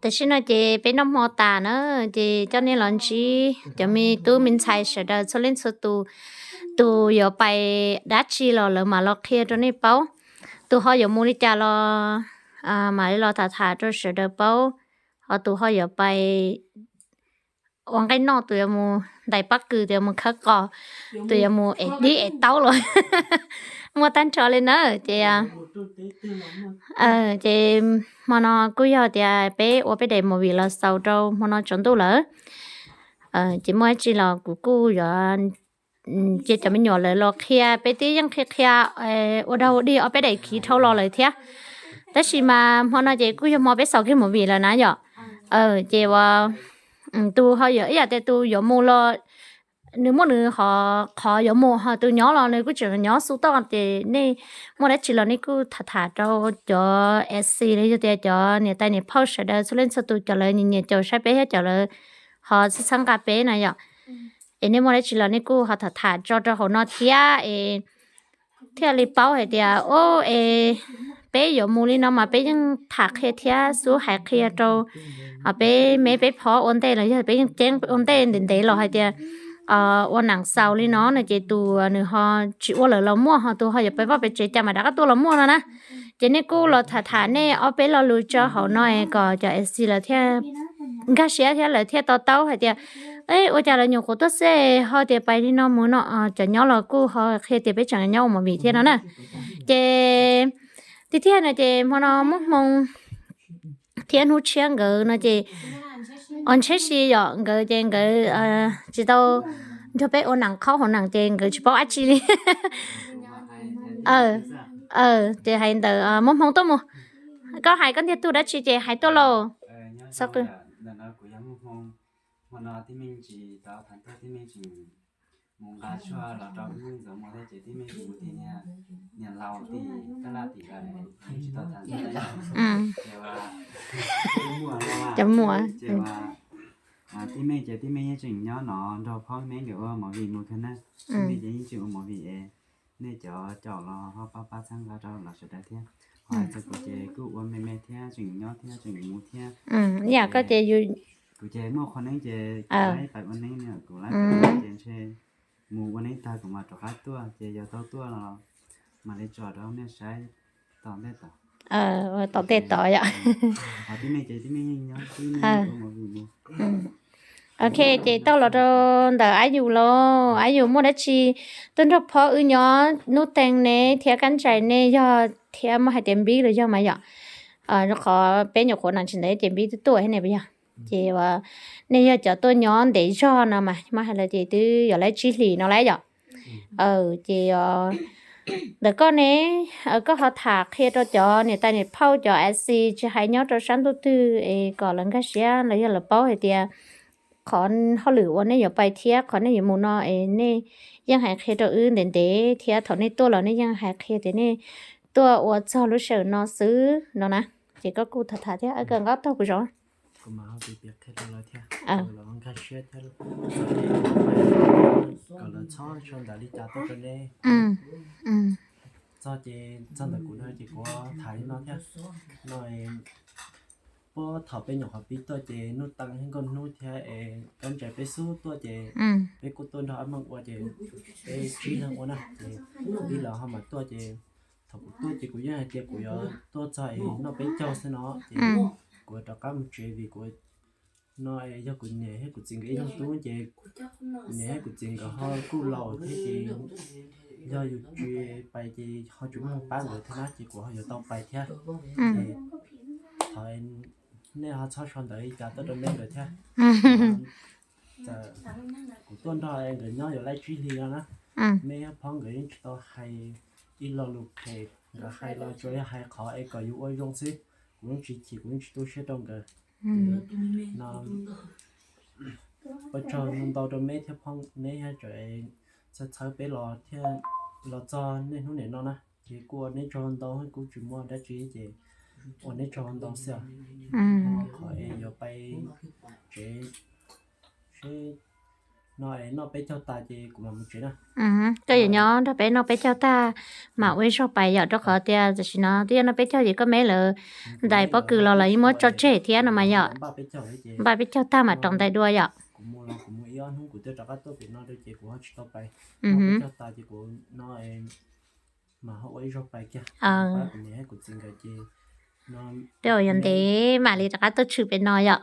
Tam sim no ces peb noj hmo tas na, ces coj nej los ntsib cov me tub me ntxhais sawv daws txhua leej txhua tus, tus yuav pais dab tsi los lawv mam los qhia rau nej paub, tus ho yuav mus li cas los mam li los tham tham rau sawv daws paub, ho tus ho yuav pais ua nqaij noj, tus yuav mus ntais pob kws, tus yuav mus khawb qos, tus yuav mus ev dib ev taub los muaj tag nrho li na. Ces ces hmo no kuj yog tias peb ua peb daim movie los xaus rau hmo no tsaus ntuj lawm. Ces muaj dab tsi los kuv kuj yuav cia cov me nyuam lawv los qhia, peb twb yeej qhia qhia ua dog ua dig ob peb daim khiv dhau los lawm thiab. Tab sis mas hmo no ces kuj yog hmo peb xaus kiag movie lawm na yom. Ces ua tus ho yuav ib yam tias tus yuav mus los nws muaj nws qhov yuav mus, ho tus nyob los nws kuj tseem nyob xu toj, ces nej muaj dab tsi los nej kuj tham tham rau cov FC los yog tias cov niam tais niam phauj sawv daws txhua leej txhua tus, cov lawv nyiam nyiam caum saib peb thiab cov lawv ho txhawb txhawb nqa peb na yom. Es nej muaj dab tsi los nej kuj ho tham tham tso rau hauv no thiab es thiaj li paub hais tias o, es peb yuav mus li no mas peb yeej tham qhia thiab xub hais qhia rau peb me peb phob ua ntej los yog peb yeej ceeb ua ntej ntev ntev los hais tias ua neem xaus li no no ces tus nws ho tsis ua lawm los muaj, ho tus ho yuav pais vaj pais tsev cas mas rov qab tuaj los muaj no na. Ces nej kuj los tham tham nej ob peb lo lus tso hauv no es kom cov FC lawv thiaj nkag siab thiab lawv thiaj to taub hais tias ua cas lawv nyuam qhuav tuaj xwb ho tias pais li no mus no, cov nyob los kuj ho qhia tias peb tseem nyob ua movie thiab no na. Ces tiag tiag no ces hmo no muaj hmoo thiab hnub tshiab nkawd no ces, o, ntshe si yom, nkawd ces nkawd tsis tau nrog peb ua neem qhaub hauv neem ces nkawd tsis paub dab tsi li. Ces hais ntawd muaj hmoo tuaj mus, koj hais koj ntiag tug dab tsi ces hais tuaj lauj. Xab qw cov muam. Tib meej ces tib meej yeej tseem nyob no nrog phob me nkawd ua movie mus kawg na. Tib meej ces yeej tseem ua movie es nej cov caum los ho pab pab txhawb nqa rau lawv sawv daws thiab. Ho hais txog kuv ces kuj ua me me thiab tseem nyob thiab tseem mus thiab. Yam koj ces kuv ces muaj qhov neeb ces kuv laib pais ua neeb no, kuv laib pais ces ntshe mus ua neeb tag kuv mam rov qab tuaj ces yog tau tuaj los mam li tso rau nej saib tom ntej tod. Tom ntej tod yom. Ok, ces tau los rau ntawm Ab Yus lauj. Ab Yus muaj dab tsi tuaj nrog phob wb nyob, Nub Tees ne thiab Kab Ntsais ne yog thiab muaj hais tias Npib los yog mas yom. Qhov peb nyuam qhuav neem tsis ntev ces Npib twb tuaj thiab ne puas yog? Ces nej yog cov tuaj nyob ntev zog no mas muab hais lawm ces twb yuav laib tsib hlis no lawm yom. Ces ntawm koj ne, koj ho tham qhia rau cov niam tais niam phauj cov FC tsis hais nyob rau sab ntuj twg es kom lawv nkag siab los yog lawv paub hais tias qhov hauj lwm uas nej yuav pais thiab qhov nej yuav mus no es nej yeej hais qhia rau wb ntev ntev thiab thaum nej tuaj los nej yeej hais qhia tias nej tuaj ua txog lub sij hawm no xwb no na. Ces koj kuj tham tham thiab, kawm nqab taug kuv zov. Kuv mam ho piav qhia rau lawv thiab, kom lawv nkag siab thiab kom lawv txhob sau ntawv li cas tuaj rau neb. Txog ces txog ntawm kuv no ces kuv tham li no thiab. No puag thaum peb nyuam qhuav pib tuaj ces Nuj Teem thiab Nkauj Hnub thiab es Kab Ntsais peb xub tuaj ces peb kuj tuaj nrog Ab Meej ua ces peb tsib leeg ua na ces Npib lawv ho mam tuaj ces thaum kuv tuaj ces kuv yeej hais tias kuv yuav tuaj txog es noj peb caug xwb no ces kuv rov qab mus tsev vim kuv no es yog kuv niam thiab kuv txiv nkawd ib leeg tub ces kuv niam thiab kuv txiv nkawd ho kuj laus thiab ces yog yus tsis pais ces ho tsis muaj neeg pab nkawd thiab na ces kuv ho yuav tau pais thiab. Ces thov nej ho txhob sau ntawv li cas tuaj rau neb nkawd thiab. Txawm kuv tuaj nrog nkawd nyob yuav laib tsib hlis no na, neb phob nkawd yeej tsis tau hais ib lo lus phem, nkawd hais los tsuas yog hais qhov es kom yus ua zoo xwb. Kuv yeej tsis chim, kuv yeej tsis tu siab rau nkawd. No ua tsaug ntau rau neb thiab phob, neb txhawb txhawb peb los thiaj los txog niaj hnub niam no na. Ces kuj ua neb tsaug ntau, kuj tsis muaj dab tsi ces ua neb tsaug ntau xwb. Qhov es yuav pais tsev seb no es noj peb caug tag ces kuv mam mus tsev na. Koj yuav nyob nrog peb noj peb caug tag mam ua ib zaug pais yom, rau qhov tias tam sim no twb yog noj peb caug ces koj me lawv ntais pob kws los lawv yeej muab tso tseg thiab no mas yom. Npaj peb caug tag mam rov ntais dua yom. Kuv mus los kuv mus ib ob hnub kuv twb rov qab tuaj pem no ces kuv ho tsis tau pais. Noj peb caug tag ces kuv no mas ho ua ib zaug pais kiag. Kuv niam thiab kuv txiv nkawd ces no tej zaum yuav ntev mam li rov qab tuaj tshwm pem no yom.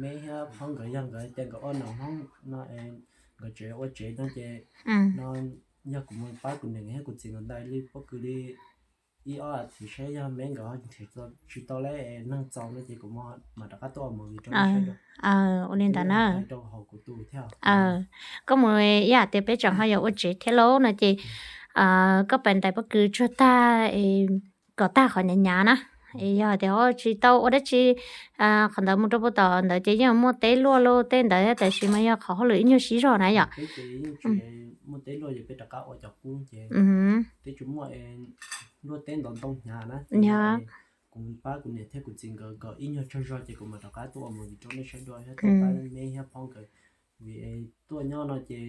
Me thiab Hmoob nkawd yog nkawd tias nkawd ua nam Hmoob no es nkawd tseem ua tsev no ces no yog kuv mus pab kuv niam thiab kuv txiv nkawd ntais li pob kws li ib ob thaum seb yog me nkawd nrhiav tsis tau lawm neeg txaus no ces kuv mam rov qab tuaj ua movie rau nej saib dua. Ua li ntawd na. Rau hauv kuv tus thiab. Koj mus ib yam tias peb tseem ho yuav ua tsev thiab lauj no ces koj pais ntais pob kws tsuag tag es kom tag qhov hnyav hnyav na. Es yog tias tsis tau ua dab tsi qhov ntawd mus rau puag tom ntawd ces yeej muaj teb luaj lauj tej ntawd, tab sis mas yog qhov hauj lwm ib nyuag sib zog na yom. Peb ces yeej tsis muaj teb luaj ces peb rov qab ua cov qub ces twb tsis muaj luaj teb ntov ntoo hnyav na. Yog kuv pab kuv niam thiab kuv txiv nkawd kom ib nyuag tsawg zog ces kuv mam rov qab tuaj ua movie rau nej saib dua thiab tuaj pab me thiab Hmoob nkawd. Vim tuaj nyob no ces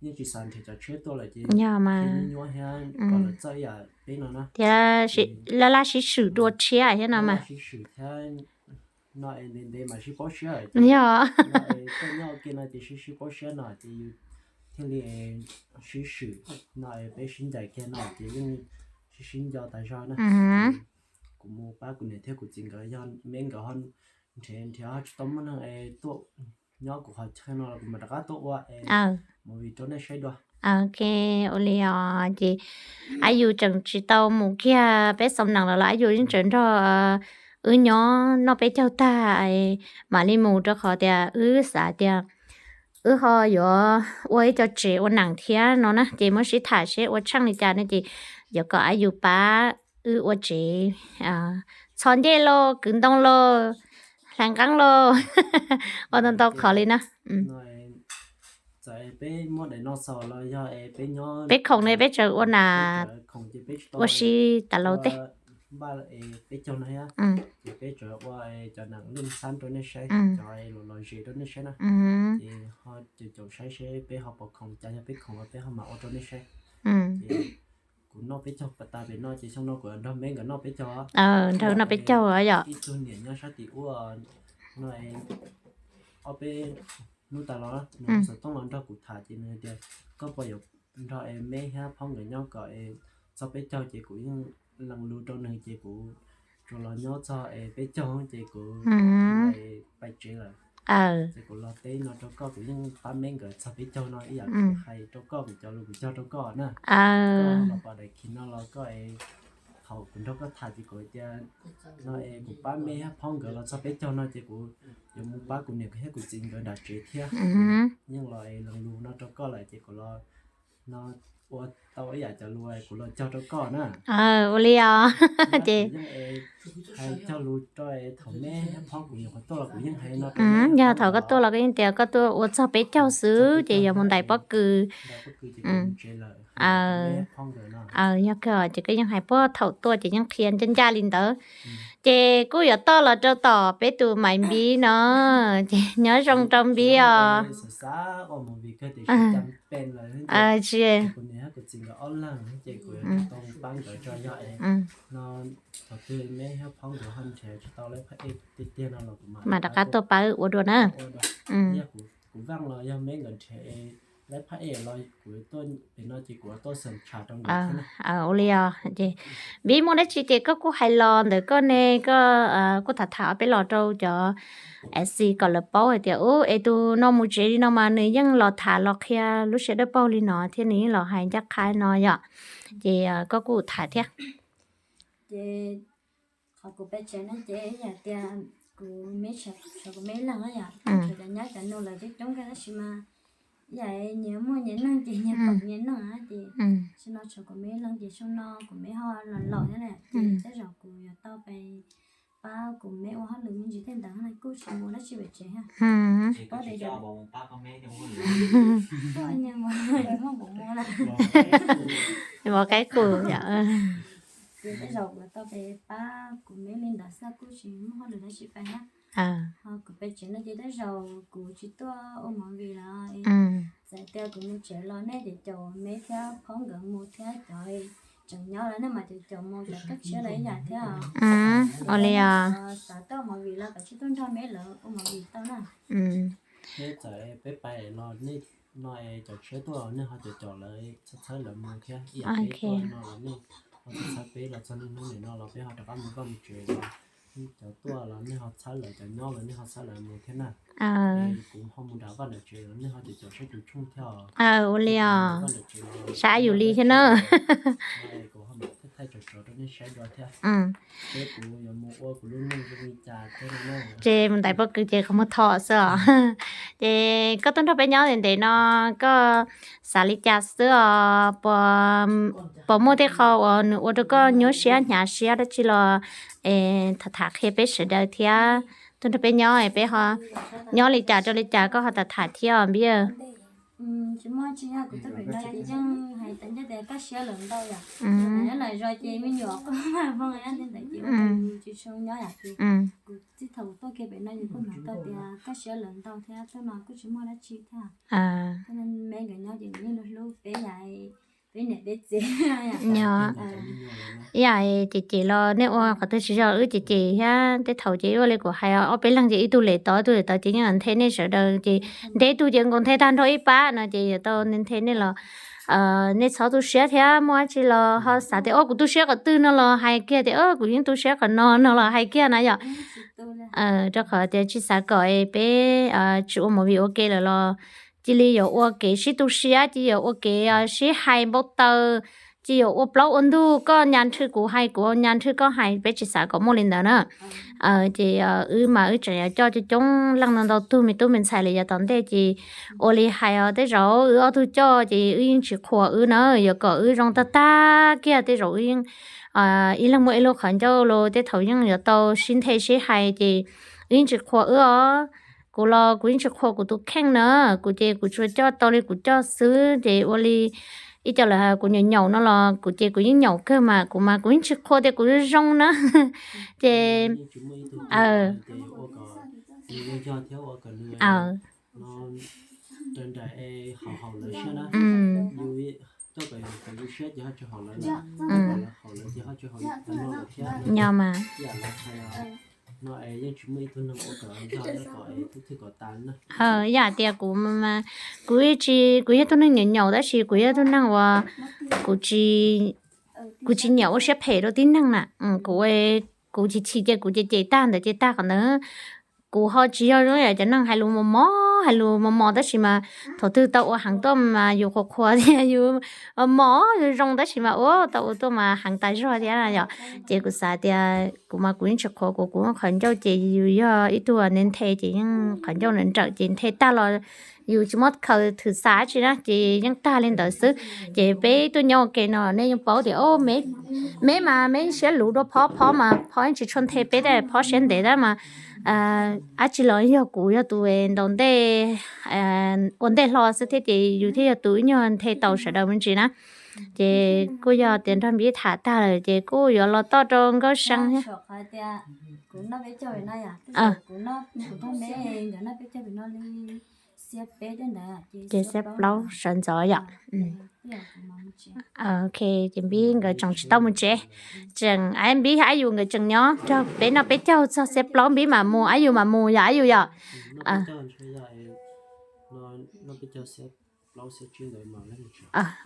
yeej tsis xav nrhiav cov tshiab tuaj lawm ces nyuaj nyuaj thiab kom lawv txawj ib yam peb no na. Thiab laj laj sib swm dua tshiab thiab no mas. Sib swm thiab no es ntev ntev mas sib paub siab. Yog tuaj nyob ua ke no ces sib sib paub siab no ces yus thiaj li sib swm no es peb sib ncaim kiag no ces yeej sib sib nco tas zog na. Kuv mus pab kuv niam thiab kuv txiv nkawd, yog me nkawd ho nrhiav nrhiav ho tsis tau muaj neeg es tuaj nyob kuv qhov chaw no los kuv mam rov qab tuaj ua es movie rau nej saib dua. Ok, ua li os ces ab yus tseem tsis tau mus kiag peb xoo nees los los ab yus yeej tseem nrog wb nyob noj peb caug tag mam li mus rau qhov tias wb xav tias wb ho yuav ua ib co tsev ua nees thiab no na ces muab sib tham seb ua tsheej li cas no ces yuav kom ab yus pab wb ua tsev txhos ncej lauj, kwv ntoo lauj, hlais nqeeb lauj, ua ntau ntau qhov li na. Txawm peb muab daim no xaus los yog peb nyob peb khoom ne peb tseem ua nas ua si tas laus tej. Npaj peb caug no thiab ces peb tseem ua cov nees lwj xab rau nej saib, cov los los zes rau nej saib na. Ces ho caum caum saib seb peb ho puas khoom li cas, yog peb khoom los peb ho mam ua rau nej saib. Ces kuv noj peb caug pas tas pem no ces xyoo no kuv nrog me nkawd noj peb caug. Nrog noj peb caug yom. Ib tug niam nyob sab tim ub no ob peb hnub tas los nws xov tooj los nrog kuv tham ces nws tias koj puas yuav nrog me thiab Phoob nkawd nyob kom txog peb caug ces kuv yeej lees lus rau nws ces kuv tsuas los nyob txog peb caug ces kuv pais tsev lawm. Ces kuv los teb no rau koj, kuv yeej pab me nkawd txog peb caug no ib yam kuv hais rau koj, kuv cov lus kuv cog rau koj na. Koj los pom daim khi no los koj thaum kuv nrog koj tham ces kuv tias no es kuv pab me thiab Phoob nkawd los txog peb caug no ces kuv yuav mus pab kuv niam thiab kuv txiv nkawd nram tsev thiab. Yeej los es lees lus no rau koj lawm ces kuv los no ua tau ib yam cov lus kuv los cog rau koj na. Ua li os. Ces yeej hais cog lus rau thaum me thiab Phoob kuv nyuam qhuav tuaj los kuv yeej hais no rau. Yog thaum koj tuaj los koj yeej tias koj tuaj ua txog peb caug xwb ces yuav mus ntais pob kws. Yog kawg ces koj yeej hais puag thaum tuaj ces yeej qhia ncaj ncaj li ntawd. Ces kuj yuav toj los rau tom peb tus Maiv Npib no, ces nyob zoo rau Npib os. Tsis Mam rov qab tuaj pab wb ua dua na. Ua li os, ces Npib muaj dab tsi ces koj kuj hais los ntawm koj ne, koj kuj tham tham ob peb los rau cov F C kom lawv paub hais tias ub es tus no mus tsev li no mas nws yeej los tham los qhia lub siab dawb paug li no thiab nws yeej los hais ncaj qha no yom. Ces koj kuj tham thiab. Ces qhov kuv pais tsev no ces yog tias kuv me, tshuav kuv me ib leeg yom, tshuav cov nyab cov nus lawv coob coob kawg tab sis mas yam nyias muaj nyias neej ces nyias pom nyias neej ces xyoo no tshuav kuv me ib leeg ces xyoo no kuv me ho los laus thiab na ces tej zaum kuv yuav tau pais pab kuv me ua hauj lwm me ntsis tej ntawd kuj tsis mus dab tsi pem tsev. Pab tias muaj kuv muaj na, muaj qaib qus yom. Ces tej zaum kuv tau pais pab kuv me li ntawd xwb kuj tsis muaj hauj lwm dab tsi pais na. Ho kuv pem tsev no ces tej zaum kuv tsis tuaj ua movie lawm. Txawm tias kuv mus tsev los nej cov caum me thiab phob nkawd mus thiab cov tseem nyob lawm nej mas cov caum mus cov tuaj tshiab lawm ib yam thiab. Ua li os. Xav tuaj ua movie los kav tsij tuaj nrog me lawv ua movie tau na. Thiab txawm peb pais los nej no es cov tshiab tuaj nej ho cov caum lawv txhawb txhawb lawv mus thiab ib yam peb tuaj no los nej ho txhawb txhawb peb los txog niaj hnub nim no los peb ho rov qab mus koj mus tsev los cov tuaj los nej ho txhawb lawv, cov nyob los nej ho txhawb lawv mus thiab na. Kuv ho mus nram vaj nram tsev los nej ho cov caum saib tus tshooj thiab. Ua li os. Saib yus li thiab na. Kuv ho mam thaij thaij tso tso rau nej saib dua thiab. Seb kuv yuav mus ua kuv lub neej zoo li cas thiab no na. Ces mus ntais pob kws ces qhov muag thom xwb os. Ces koj tuaj nrog peb nyob ntev ntev no, koj xav li cas xwb os? Puas muaj tej qho uas nws ua rau koj nyuaj siab hnyav siab dab tsi los es tham tham qhia peb sawv daws thiab. Tuaj nrog peb nyob es peb ho nyob li cas rau li cas koj ho tham tham thiab os npib. Tsis muaj tsi, kuv tuaj pem no ces yeej hais tias kaj siab lawm ntau yom. Nyob lawm zos ces me nyuam quaj mas phooj ywg ntawd ces ua rau yus tsis zoo nyob yom. Ces kuv txij thaum kuv tuaj kiag pem no yus kuj hnov tau tias kaj siab lawm ntau thiab, tuaj no kuj tsis muaj dab tsi thiab. Me nkawd nyob ces nkawd yeej hlub peb yam, peb niam peb txiv. Yam cem cem los nej ua qhov twg tsis yog wb cem cem thiab, tej thaum ces ua li kuv hais ob peb leeg ces ib tug lem tod ib tug lem tod ces yeej nthe nej sawv daws ces nthe ib tug ces nkaus nthe tag nrho ib pab no ces yuav tau nthe nej los nej txhob tu siab thiab, muaj dab tsi los ho xav tias o kuv tu siab qhov twg no los hais kiag tias o kuv yeej tu siab qhov no no los hais kiag na yom. Rau qhov tias tsis xav kom peb tsis ua movie ua ke lawm los cia li yuav ua kev sib tu siab, cia li yuav ua kev sib hais npau taws, cia li yuav ua plaub ua ntug, koj nyas nrhw kuv hais, kuv nyas nrhw koj hais, peb tsis xav kom muaj li ntawd na. Ces wb mas wb tseem yuav coj coob coob leej no ntau tug me tub me ntxhais li yav tom ntej ces ua li hais os, tej zaum wb ob tug coj ces wb yeej tsis qhuas wb na, yuav kom wb zoo tag tag kiag tej zaum wb yeej ib leeg muaj ib lub qhov ncauj los tej thaum yeej yuav tau sib nthe sib hais ces wb yeej tsis qhuas wb os. Kuv los kuv yeej tsis qhuas kuv tus kheej na, kuv ces kuv tsuas coj tau li kuv coj xwb ces ua li ib co lawv hais kuv nyaum nyaum no los kuv ces kuv yeej nyaum kawg mas, kuv mas kuv yeej tsis qhuas tias kuv zoo na. Ces nyo mas yam tias kuv, kuv yog tug neeg nyaum nyaum tab sis kuv yog tug neeg uas kuv tsis, kuv tsis nyiam ua siab phem rau tib neeg na. Kuv, kuv chim chim ces kuv cem cem tag ntawd ces tag qhov ntawd. Kuv ho tsis yog zoo yam cov neeg hais lus mos mos, hais lus mos mos tab sis mas thaum twg tau ua heev tuaj mas yus qhuas qhuas tias yus mos zoo tab sis mas ua tau ua tuaj mas heev tas zog thiab yom. Ces kuv xav tias kuv mas kuv yeej tsis qhuas kuv, kuv qhov ncauj ces yus yog ib tug nthe nthe ces yeej qhov ncauj nrawm nrawm ces nthe tag los yus tsis muab khaws thwm xav tsi na ces yeej tag li ntawd xwb. Ces peb tuaj nyob ua ke no nej yeej paub tias me mas me siab luv dua Phob, Phob mas Phob yeej tsis tshua nthe peb tab, Phob siab ntev tab mas dab tsi los yog kuv yog tus ntaus ntej ua ntej hlo xwb thiab ces yus thiaj yog tus ib nyuag nthe tau sawv daws me ntsis na. Ces kuj yog tias nrog Npib tham tag lawm ces kuj yuav los toj rau Nkauj See thiab. Ces xiab plaub sawv ntxov yom. Ok, ces Npib nkawd tseem tsis tau mus tsev, tseem Npib Ab Yus nkawd tseem nyob nrog peb noj peb caug txog xiab plaub Npib mam mus, Ab Yus mam mus yom Ab Yus yom.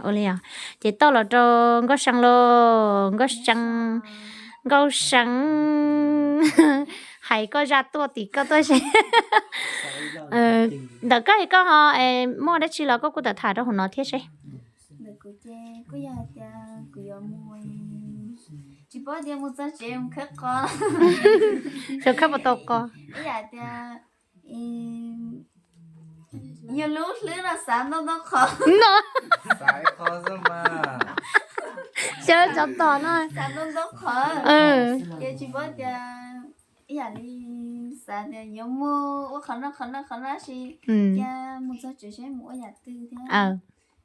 Ua li os, ces toj los rau Nkauj See lauj, Nkauj See, Nkauj See hais koj zaj tuaj tim koj tuaj seb. Ntawm koj es koj ho muaj dab tsi los koj kuj tham tham rau hauv no thiab seb. Ntawm kuv ces kuj yog hais tias kuv yuav mus, tsis paub tias mus txog tsev mus khawb qos, xyov khawb puas tau qos. Ib yam tias yus lub hlwb no xav ntau ntau qhov no, xav cov tom no, xav ntau ntau qhov, ces tsis paub tias ib yam li xav tias yuav mus ua qhov no qhov no qhov no tab sis cia mus txog tsev seb mus ua yam twg thiab.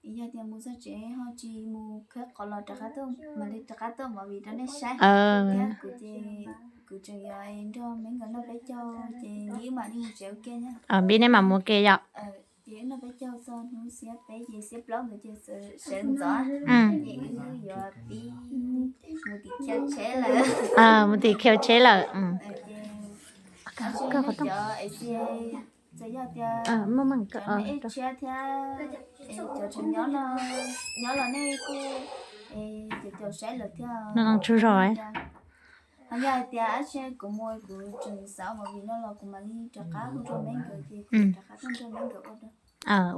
Yog tias mus txog tsev ho tsis mus khawb qos los rov qab tuaj mam li rov qab tuaj movie rau nej saib thiab. Kuv ces kuv tseem yuav nrog Meb nkawd noj peb caug ces neb mam li mus tsev ua ke na. Neb mam mus ua ke yom. Ces noj peb caug txog hnub xiab peb ces xiab plaub ntawd ces sawv ntxov. Ces wb yuav pib mus tim khiav tsheb lawm. Mus tim khiav tsheb lawm. Txawm yog tias cov ej tshiab thiab cov tseem nyob no, nyob los nej kuj caum caum saib lawm thiab. Ho yog hais tias ab tsi kuv mus kuv tseem xav ua movie no los kuv mam li rov qab hu rau Meb nkawd ces kuv rov qab tuaj nrog Meb nkawd ua rau.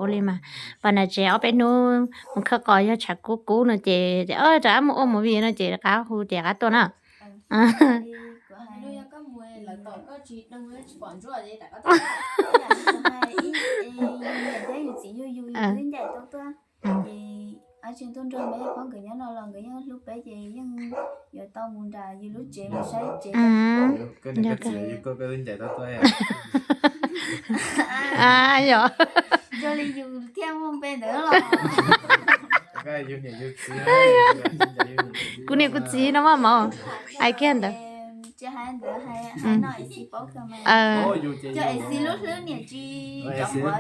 Ua li mas, pas nram tsev ob peb hnub mus khawb qos yog tshav kub kub no ces rov qab mus ua movie no ces rov qab hu ces rov qab tuaj na. Ces ab tsi tuaj nrog Meb phob nkawd nyob no los nkawd yeej hlub peb ces yeej yuav tau mus nram yus lub tsev mus saib tsev. Yog li yus thiaj muaj npe ntawd los. Kuv niam kuv txiv no maj mauv, hais kiag ntawd. Tsis hais ntawd hais no es xi paub kawg mas. Cov es xi lub hlwb niam tsis cov quav.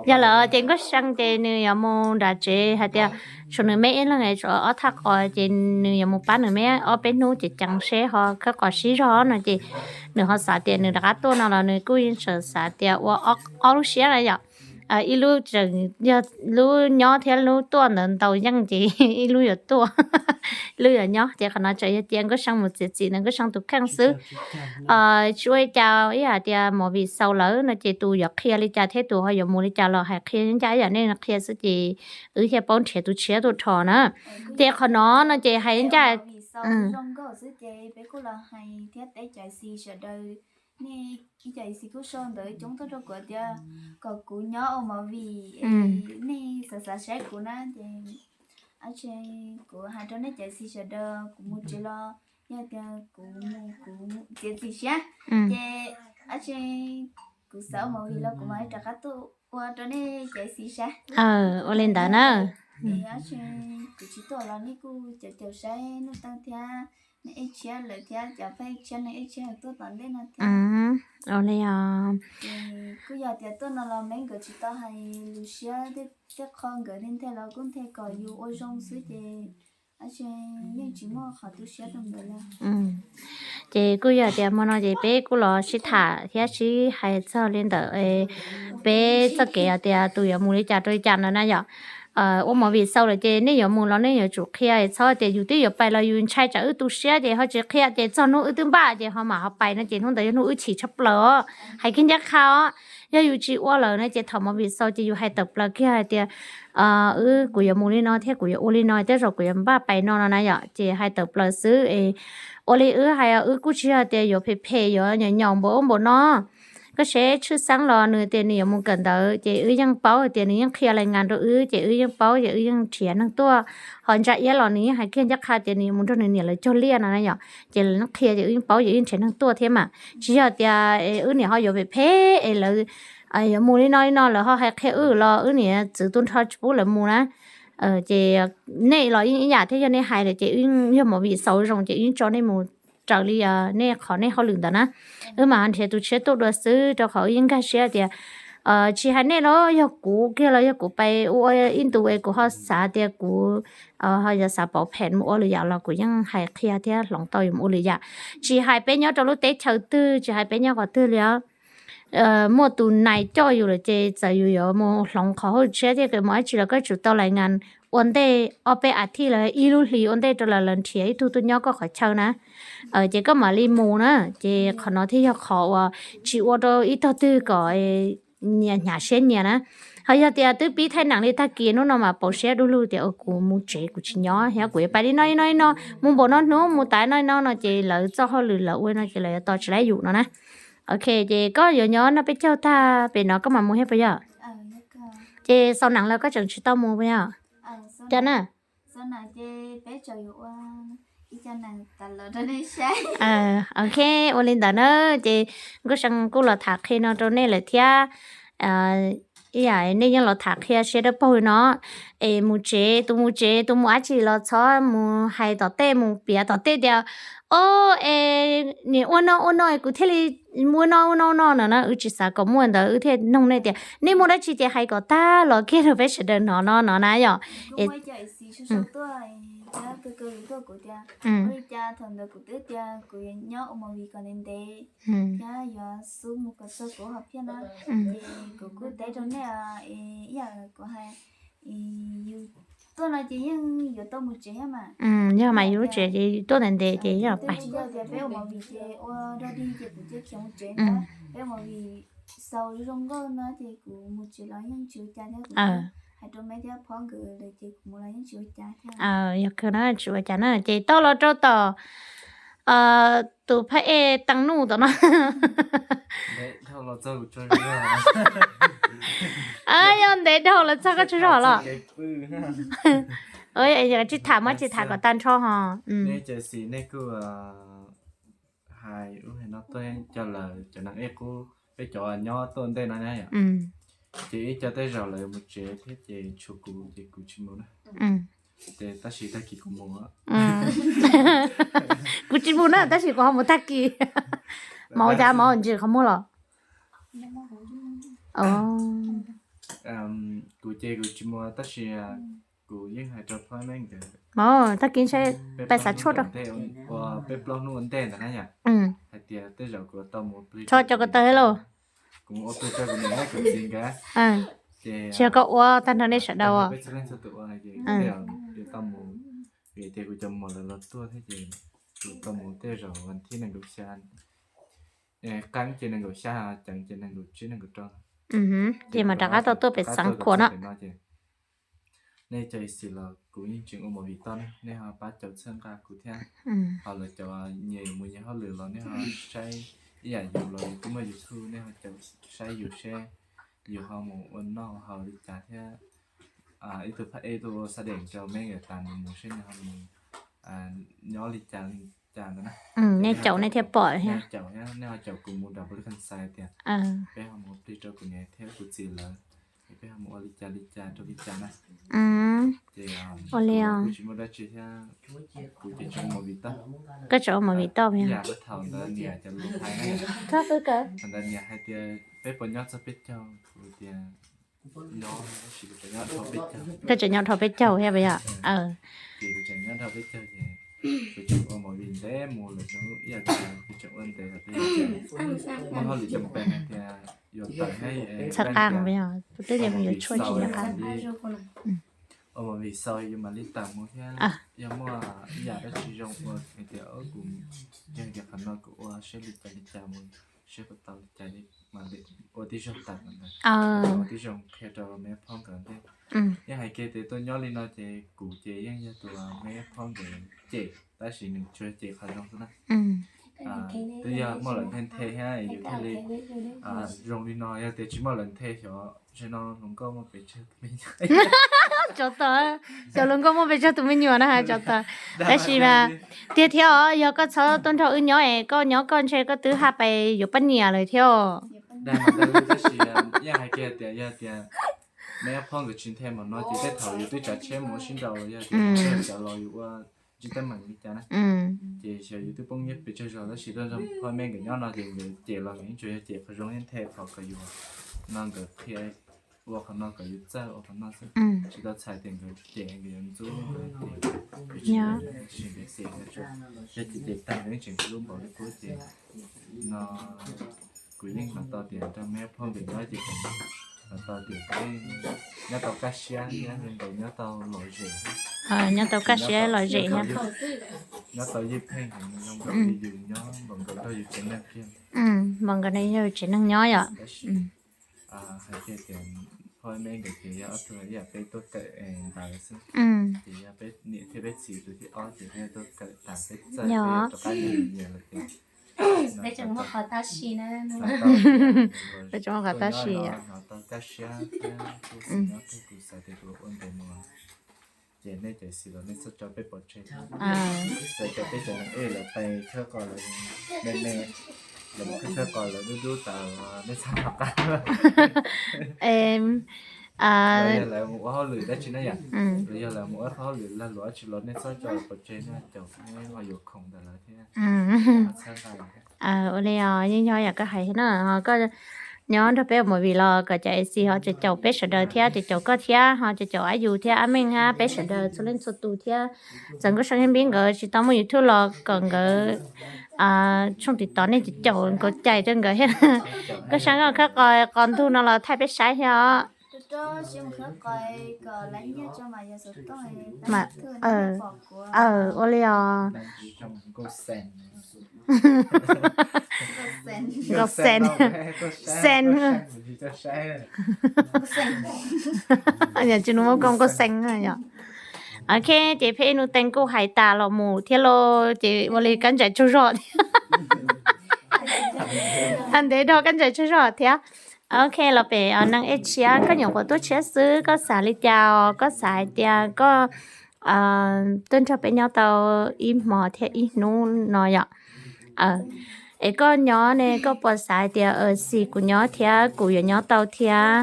Yog lawm ces Nkauj See ces nws yuav mus nram tsev hais tias tshuav nws me ib leeg, tshuav ob thaj qos ces nws yuav mus pab nws me ob peb hnub ces ceev seb ho khawb qos sib zog no ces nws ho xav tias nws rov qab tuaj no los nws kuj yeej tseem xav tias ua ob lub siab na yom. Ib lub tseem yog lub nyob thiab lub tuaj ntawd ntau yeej ces ib lub yuav tuaj, ib lub yuav nyob ces qhov no tseem yog cia Nkauj See mus txiav txim ntawm Nkauj See tus kheej xwb. Tsis ua li cas, ib yam tias movie xaus lawm no ces tus yuav qhia li cas thiab tus ho yuav mus li cas los hais qhia ncaj ib yam nej qhia xwb ces wb thiaj paub nrhiav tus tshiab tuaj dhos na. Ces qhov no no ces hais ncaj sawv daws, nej ib co xi kuj sau ntawv coob tuaj rau kuv tias kom kuv nyob ua movie, nej xav xav saib kuv na ces ab tsi kuv hais rau nej cov xi sawv daws kuv mus tsev los yog tias kuv mus kuv txiav txim siab ces ab tsi kuv xav ua movie los kuv mam li rov qab tuaj ua rau nej cov xi saib. Ua li ntawd na. Ab tsi kuv tsis tuaj los nej kuj caum caum saib Nuj Teej thiab nej ej tshiab lawm thiab cov pheej tshiab neeg ej tshiab tuaj tom ntej no thiab. Ua li os. Kuj yog tias tuaj no los Meb nkawd tsis tau hais lus siab, tej qho nkawd nthe los kuj nthe kom yus ua zoo xwb ces ab tsi yeej tsis muaj qhov tu siab rau nkawd li. Ces kuj yog tias hmo no ces peb kuj los sib tham thiab sib hais txog li ntawm peb txoj kev hais tias tus yuav mus li cas rau li cas no na yom. Ua movie xaus lawm ces nej yuav mus los nej yuav tsum qhia, txhob tias yus twb yuav pais los yus ntshai tsam wb tu siab ces ho tsis qhia ces txog hnub wb twb npaj ces ho mam ho pais no ces hnub ntawd yog hnub wb chim tshaj plaws os, hais kiag ncaj qha os. Yog yus tsis ua lawm no ces thaum movie xaus ces yus hais tawm plaws kiag hais tias wb, kuv yuav mus li no thiab kuv yuav ua li no, tej zaum kuv yuav npaj pais no no na yom, ces hais tawm plaws xwb. Ua li wb hais wb kuj tsis yog tias yuav phem phem yuav nyaum nyaum npaum ub npaum no. Koj saib Tshwj Xeeb los nws tias nws yuav mus kawm ntawv ces wb yeej paub tias nws yeej qhia lais ngas rau wb ces wb yeej paub ces wb yeej nrhiav neeg tuaj. Ho Ntsa Iab los nws yeej hais kiag ncaj qha tias nws yuav mus nrog nws niam lawv cog liaj no na yom, ces lawv qhia ces wb yeej paub ces wb yeej nrhiav neeg tuaj thiab mas tsis yog tias wb niam ho yuav phem phem es lawv yuav mus li no li no lawv ho hais qhia wb los wb niam txwv tu nrho tsis pub lawv mus na. Ces nej los yeej ib yam thiab, yog nej hais lawm ces wb yog movie xaus zoo ces wb yeej tso nej mus raws li nej qhov nej hauj lwm ntawd na. Wb mam ho nrhiav tus tshiab tuaj dua xwb rau qhov wb yeej nkag siab tias tsis hais nej los yog kuv kiag los yog kuv pais ua ib ntus es kuv ho xav tias kuv ho yog xav pauv phem mus ua lwm yam los kuv yeej hais qhia thiab hloov tau yus mus ua lwm yam. Tsis hais peb nyob rau lub teb chaws twg, tsis hais peb nyob qhov twg li os, muaj tus nais coj yus lawm ces txawm yus yuav mus hloov qhov hauj lwm tshiab thiab mus dab tsi los koj tsum tau lais ngas ua ntej ob peb as thiv los ib lub hlis ua ntej rau lawv, lawv nrhiav ib tug tuaj nyob koj qhov chaw na. Ces koj mam li mus na. Ces qhov no thiaj yog qhov uas tsis ua rau ib tog twg kom hnyav siab nyias na. Ho yog tias twb pib thaij neem li tag kis hnub no mas pauv siab du lug tias kuv mus tsev kuv tsis nyob thiab kuv yuav pais li no li no li no mus npaum no hnub mus tas no li no no ces lawv txoj hauj lwm lawv ua no ces lawv yuav tos tsis laib yus no na. Ok, ces koj yuav nyob noj peb caug tag pem no koj mam mus thiab puas yog? Ces xaus neem lawm koj tseem tsis tau mus puas yog? Cov na. Ok, ua li ntawd na. Ces Nkauj See kuj los tham qhia no rau nej lawm thiab. ib yam nej yeej los tham qhia siab dawb paug li no, es mus tsev, tus mus tsev tus mus dab tsi los txhob mus hais tom tej, mus piav tom tej tias, o, es nim ua no ua no kuv thiaj li ua no ua no no no na, wb tsis xav kom muaj ntawd, wb thiaj noog nej tias nej muaj dab tsi ces hais kom tag los kiag rau peb sawv daws hnov no no na yom. Thiab kuv kuj teb rau nej, ib yam kuv hais, yus tuaj no ces yeej yuav tau mus tsev thiab mas. Yog mas yus lub tsev ces yus tuaj ntev ntev ces yog pais. Tias peb ua movie ces ua dog dig ces kuv cia khiav mus tsev na. Peb ua movie xaus zoo nkauj no ces kuv mus tsev los yeej tsis ua cas thiab, kuv hais rau meb thiab phob nkawd lawm ces kuv mus los yeej tsis ua cas thiab. Yog kawg na, tsis ua cas na, ces tau los rau tom tus phab ej Teej Nuj tom no. Yog ntev dhau los txog koj tsaug zog los? Tsis tham, muab tsis tham kom tag nrho ho. Hais ub hais no tuaj cov lawv cov neeg ej qub peb cov nyob tuaj ntej no na yom. Ces ib co tej zaum lawv mus tsev thiab ces tshuav kuv ces kuv tsis mus na. Ces tab sis tag kis kuv mus. Kuv tsis mus na tab sis kuv ho mus tag kis. Mauv cas mauv ntsis qhov muag los? Kuv ces kuv tsis mus tab sis kuv yeej hais rau phab meb nkawd, mauv tag kis ntshe peb xav tshuaj rau ua peb plaub hnub ua ntej ntawd na yom, hais tias tej zaum kuv tau mus plig, tso cov ko taw lauj, kuv mus ua plig rau kuv niam thiab kuv txiv nkawd. Ces tsis yog koj ua, tag nrho nej sawv daws ua, peb txhua leej txhua tus ua no ces tej zaum yuav tau mus, vim tias kuv cov muam lawv los tuaj thiab ces kuv tau mus tej zaum vas thib nees nkaum xya, qeeb ces nees nkaum xya, ceev ces nees nkaum tsib nees nkaum rau. Ces mam rov qab tau tuaj pem Xeev Khuam no. Nej cov ib xis los kuv yeej tseem ua movie toj na, nej ho pab caum txhawb nqa kuv thiab. Ho lawv cov nyias mus nyias hauj lwm los nej ho saib, ib yam yus los yus twb muaj YouTube, nej ho caum saib yus seb yus ho mus ua noj ua haus li cas thiab. Ib tug phab ej tuaj ua xab dees rau meb nkawd tas nws mus seb nws ho mus nyob li cas li cas ntawd na. Nej caum nej thiaj pom thiab. Nej caum kuv mus nram Pov Lwj Khas Xais tias peb ho mus plig rau kuv niam thiab kuv txiv lawv, es peb ho mus ua li cas li cas rau li cas na. Ces ua li kuv tsis muaj dab tsi thiab, kuv ces tseem ua movie toj. Koj tseem ua movie toj, ib yam thaum ntawd niam cov lus hais na, thaum ntawd niam hais tias peb puas nyob txog peb caug, kuv tias nyob, tab sis kuv tseem nyob dhau peb caug. Koj tseem nyob dhau peb caug thiab puas yog? Ces kuv tseem nyob dhau peb caug ces kuv tseem ua movie ntev mus lawm, ib yam kuv tseem ua ntev lawm, muaj hauj lwm cov pem hais tias yuav tawm thiab, txhawb nqa puas yog, twb yuav tshuaj tsis nyob qab. Ua movie xaus yus mam li tawm mus thiab, yog muaj ib yam dab tsi zoo ua hais tias kuv, yog tias qhov no kuv ua seb li cas li cas mus, seb puas tau li cas li mam li ua tib zoo tawm ntawd, ua tib zoo qhia rau me phauj nkawd ntej. Yeej hais kiag tias tuaj nyob li no ces kuv ces yeej yog tus me phauj nkawd cem, tab sis nws tsuas cem qhov zoo xwb na. Twb yog muaj lawv nthe nthe thiab yus thiaj li zoo li no, yog tias tsis muaj lawv nthe xyov tam sim no hluas nkauj muaj pes tsawg tus me nyuam. Tsov tas, xyov hluas nkauj muaj pes tsawg tus me nyuam na has tsov tas. Tab sis mas tiag thiab os, yog koj txhob tuaj nrog wb nyob es koj nyob koj ntshe koj twb haj pais yuav poj niam lawm thiab os. Dag mas dag li, tab sis yeej hais kiag tias yog tias me phauj nkawd tsis nthe mas no ces tej thaum yus twb tsav tsheb mus ua sib nraus los yog tias cov laus yus ua tsis teeb meem li cas na. Ces xyov yus twb poob nyiaj pes tsawg zog tab sis tuaj nrog phauj me nkawd nyob no ces nkawd cem los nkawd yeej tsuas yog cem qhov zoo thiab nthe qhov kom yus no nkawd qhia ua qhov no kom yus txawj ua qhov no xwb. Tsis tau txhais tias nkawd cem nkawd yuav ntxub nkawd ces, tab sis nkawd cem nkawd tsuas yog cem cem tag nkawd yeej tseem hlub npaum li qub ces no kuv yeej hnov tau tias nrog me phauj nkawd nyob ces kuv hnov tau tias peb nyob tau kaj siab thiab nkaus nyob tau lom zem, nyob tau kaj siab lom zem thiab. Nyob tau ywj pheej heev zoo nkaus li yus nyob npaum nkaus nrog yus tsev neeg kiag. Npaum nkaus nrog yus tsev neeg nyob yom. Tab sis hais kiag tias phauj me nkawd ces yog ob tug ib yam peb tuaj kawm ntawv xwb, ces yog peb niam thiab peb txiv tus thib ob ces peb tuaj kawm tas peb txawj peb rov qab nyias lawm ces peb tseem muaj qhov tab sis na. Peb tseem muaj qhov tab sis, hnov tau kaj siab thiab kuj xav nyob thiab kuv xav tias kuv ua ntev mus. Ces nej cov ib xis los nej txhob tso peb pov tseg, xav tias peb cov neeg ej lawv pais khawb qos lawv me me, Lawv mus qhib qhib qos lawv dub dub tas nej txhob nco qab. Yog lawv mus ua hauj lwm dab tsi na yom, los yog lawv mus ua hauj lwm lag luam dab tsi los nej txhob tso lawv pov tseg na, caum nej ho yuav khoom ntawm lawv thiab. Ua li os, yeej yog yam koj hais na, ho koj nyob nrog peb ua movie los kom cov A C ho caum caum peb sawv daws thiab, caum caum koj thiab, ho caum caum Ab Yus thiab Ab Meej thiab peb sawv daws txhua leej txhua tus thiab. Txawm Nkauj Seeb thiab Npib nkawd tsis tau muaj YouTube los kom nkawd tshooj TikTok nej caum caum nkaus cai rau nkawd thiab. Nkauj Seeb koj khawb qos qos ntug no los thaij peb saib thiab os. Ua li os. Nkauj Xeeb, Xeeb, tsis nus muab koj Nkauj Xeeb yom. Ok, ces peb Nuj Teem kuj hais tas los mus thiab lauj, ces ua li Kab Ntsais tsaug zog thiab. Ntev dhau Kab Ntsais tsaug zog thiab. Ok, los pem neeg ej tshiab, koj nyuam qhuav tuaj tshiab xwb, koj xav li cas os? Koj xav hais tias koj tuaj nrog peb nyob tau ib hmo thiab ib hnub no yom? Es koj nyob ne koj puas xav hais tias xis kuv nyob thiab kuv yuav nyob tau thiab,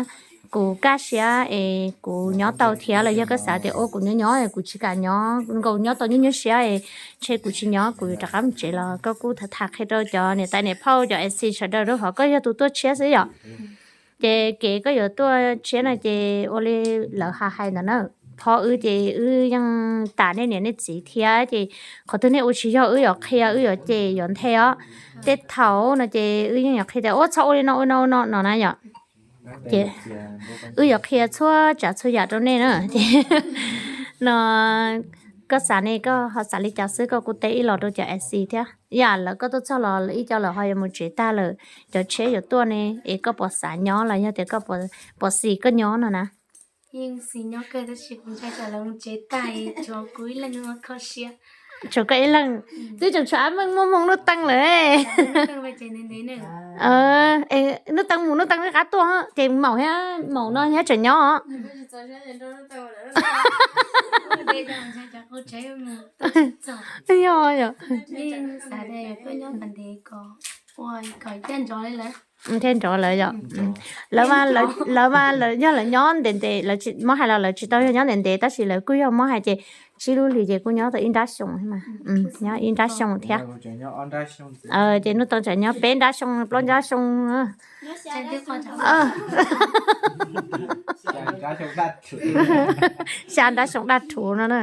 kuv kaj siab es kuv nyob tau thiab, los yog koj xav tias ua kuv nyob nyob kuv tsis kam nyob nkaus, nyob tau nyuaj nyuaj siab es ntshe kuv tsis nyob, kuv yuav rov qab mus tsev los koj kuj tham tham qhia rau cov niam tais niam phauj cov A C sawv daws rau qhov koj yog tus tuaj tshiab xwb yom. Ces kev koj yuav tuaj tshiab no ces ua li lawv hais hais ntawd na, phauj wb ces wb yeej tas nej niam nej txiv thiab, ces qhov twg nej ua tsis yog wb yuav qhia, wb yuav cem yuav nthe os. Tej thaum no ces wb yeej yuav qhia tias ua txhob ua li no ua no ua no no na yom. Ces wb yuav qhia txhua tsav txhua yam rau nej na. Ces no koj xav ne koj ho xav li cas xwb koj kuj teb ib los rau cov A C thiab. Yam lawv koj tuaj txog los ib co lawv ho yuav mus tsev tag lawm, cov tshiab yuav tuaj ne, es koj puas xav nyob los yog tias koj puas xis koj nyob no na? Yeej xis nyob kawg tab sis kuv ntshai tsam lawv mus tsev tag es tshuav kuv ib leeg kho siab. Tshuav koj ib leeg, twb tseem tshuav Ab Meej, Muaj Hmoo, Nuj Teem lawm. Nuj Teem mus Nuj Teem qab tuaj ces maum thiab maum no thiab tseem nyob. Yog yom. Thiaj nrov lawm yom. Lawv mas lawv yog lawv nyob ntev ntev, lawv muab hais los lawv tsis tau yog nyob ntev ntev tab sis lawv kuj yog muab hais ces tsib lub hlis ces kuj nyob tau ib nrab xyoo, nyob ib nrab xyoo thiab. Ces Nuj Teem tseem nyob peb nrab xyoo plaub nrab xyoo. Xya nrab xyoo daj rhuv no na.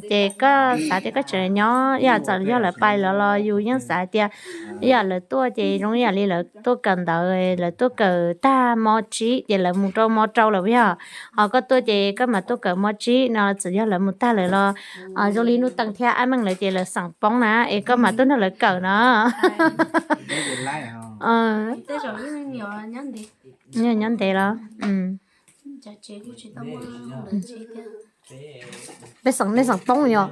Ces koj xav tias koj tseem nyob, yam txawm yog lawv pais lawm los yus yeej xav tias yam lawv tuaj ces zoo yam li lawv tuaj kawm ntawv, lawv tuaj kawm tag mo tsib ces lawv mus rau mo rau lawm yog. Ho koj tuaj ces koj mam tuaj kawm mo tsib no, txawm yog lawv mus tag lawm los zoo li Nuj Teem thiab Ab Meej lawv ces lawv xeem poob na, es koj mam tuaj nrog lawv kawm no. Nyob ntev los. Peb xeem, nej xeem poob yog.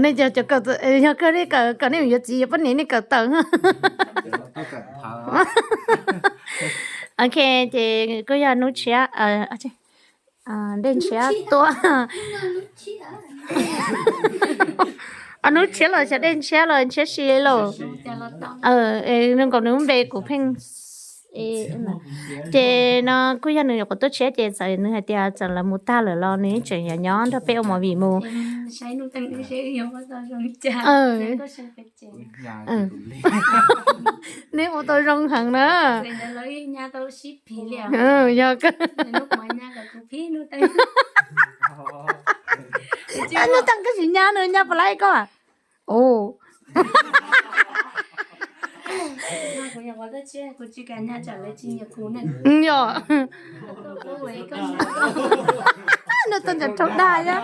Nej cov kawm, yog kawg nej kawm, kawm nej yuav txiv yuav poj niam nej kawm tawm. Ok, ces kuj yog hnub tshiab, dej ntshiab tuaj. Hnub tshiab los xyov dej ntshiab los ntshiab si lauj. Zoo nkaus nws lub npe kuv pheej. Ces no kuj yog nws nyuam qhuav tuaj tshiab ces txawm nws hais tias txawm lawv mus tag lawm los nws yeej tseem yuav nyob nrog peb ua movie mus. Nej ua tau zoo heev na. Yog kawg. Nuj Teem koj tsis nyab, nws nyab puas laib koj? Yog. Nuj Teem ntawm rau dag yog.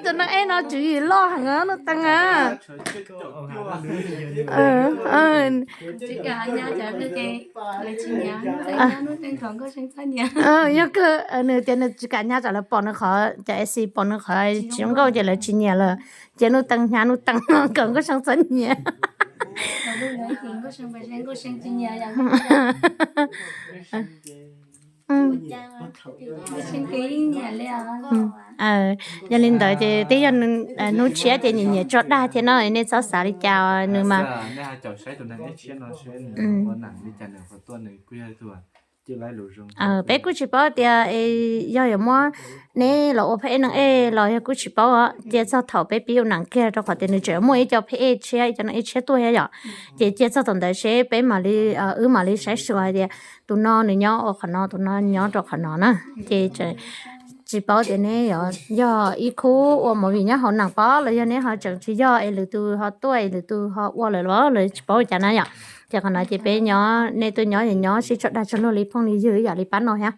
Cov neeg ej no tswv yim loj heev Nuj Teem a. Yog kawg, nws tias nws tsis kam nyab tsam lawv pom nws qhov cov A C pom nws qhov tsis zoo nkauj ces lawv tsis nyiam lawm. Ces Nuj Teem hnyav Nuj Teem kom Nkauj See txhob nyiam. Yog li ntawd ces twb yog hnub tshiab ces nyiam nyiam tso dag thiab no, nej txhob xav li cas nws mas. Peb kuj tsis paub tias yog yuav muab neb los ua phab ej neeg ej los yog kuj tsis paub, cia txog thaum peb pib ua neej kiag rau qhov tias nws tseem muaj ib co phab ej tshiab, ib co neeg ej tshiab tuaj thiab yom. Ces cia txog thaum ntawd seb peb mam li, wb mam li saib xyuas hais tias tus no nws nyob ua qhov no, tus no nyob rau qhov no na. Ces tsis paub tias neb yog ib khub ua movie nyob hauv neej pob los yog neb ho tseem tsis yog es lwm tus ho tuaj es lwm tus ho ua lawm los lawv tsis paub li cas na yom. Ces qhov no ces peb nyob, nej tuaj nyob es nyob sib tso dag tso luag li phooj li ywg ib yam li pab no thiab.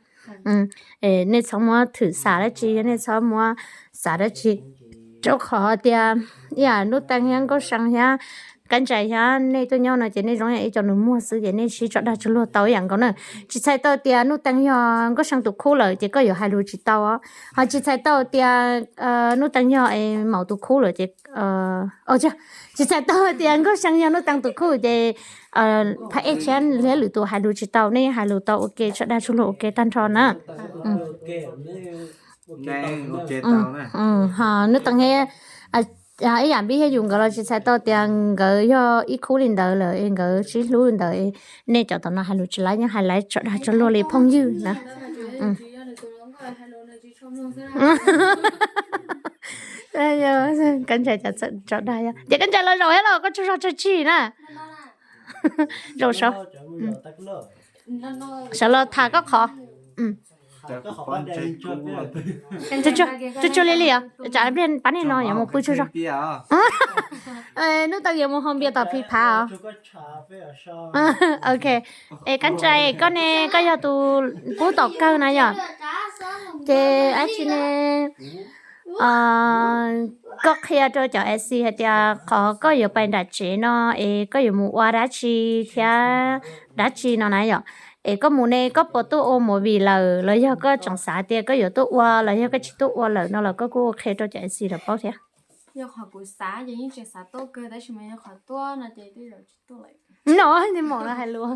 Nej txhob muab thwm xav dab tsi, yog nej txhob muab xav dab tsi, rau qhov tias ib yam Nuj Teej thiab Nkauj See thiab Kab Ntsais thiab nej tuaj nyob no ces nej zoo yam ib co nus muag xwb ces nej sib tso dag tso luag tau ib yam nkaus na. Tsis txhais tau tias Nuj Teej yog Nkauj See tus khub lawm ces koj yuav hais lus tsis tau, ho tsis txhais tau tias Nuj Teej yog Maum tus khub lawm ces, tsis txhais tau tias Nkauj See yog Nuj Teej tus khub ces phab ej tshiab thiab lwm tus hais lus tsis tau, nej hais lus tau ua ke, tso dag tso luag ua ke tag nrho na. Ho Nuj Teej thiab ib yam Npib thiab yus nkawd los tsis txhais tau tias nkawd yog ib khub li ntawd lawm es nkawd sib hlub li ntawd, nej cov tom no hais lus tsis laib, nyob hais laib tso dag tso luag li phooj ywg na. Kab Ntsais tso dag, ces Kab Ntsais los zaum thiab los koj tsaug zog tsaug zog na. Zaum sawv los tham koj qhov. Tsuag tsuag li li os, tsam pliag pab nej no yuav mus pw tsaug zog. Nuj Teej yuav mus haus npias tom Phij Phav os. Ok, es Kab Ntsais koj ne, koj yog tus pub tom kawg na yom? Ces dab tsi ne, koj qhia rau cov F C hais tias qhov koj yuav pais nram tsev no es koj yuav mus ua dab tsi thiab dab tsi no na yom? Es koj mus ne koj puas tuaj ua movie lawm los yog koj tseem xav tias koj yuav tuaj ua los yog koj tsis tuaj ua lawm no los koj kuj qhia rau cov F C lawv paub thiab. Yog qhov kuv xav ces yeej tseem xav tuaj kawg tab sis mas yog qhov tuaj no ces tej zaum tsis tuaj lawm. No, maum no hais lus,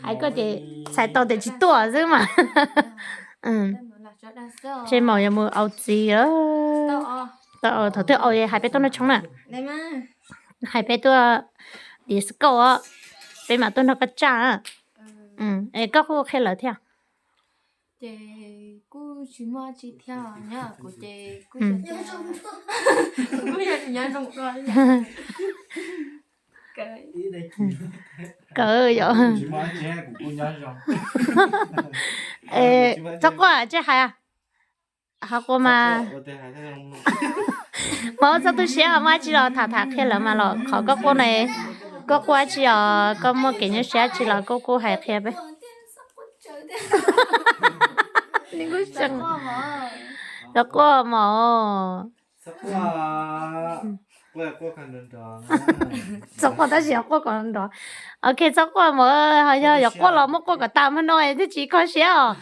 hais koj ces txhais tau tias tsis tuaj xwb mas. Tse maum yuav mus au txiv. Thaum twg au hais peb tuaj noj tshoob na, hais peb tuaj disco, peb mam tuaj nrog koj tsaj. Es koj kuj qhia lawv thiab. Ces kuj tsis muaj tsi thiab, nyob kuv ces kuj nyob zoo. Kawg yom. Txhob quaj, tsis hais, ho quaj mas. Mas txhob tu siab, muaj dab tsi los tham tham qhia lawv mas los qhov koj quaj no, koj quaj dab tsi os, koj muaj kev nyuaj siab dab tsi los koj kuj hais qhia peb. Txhob quaj mas. Txhob quaj tab sis yog quaj kom nrov. Ok, txhob quaj mas, ho yog yuav quaj los muab quaj kom tas hmo no thiaj tsis kho siab os.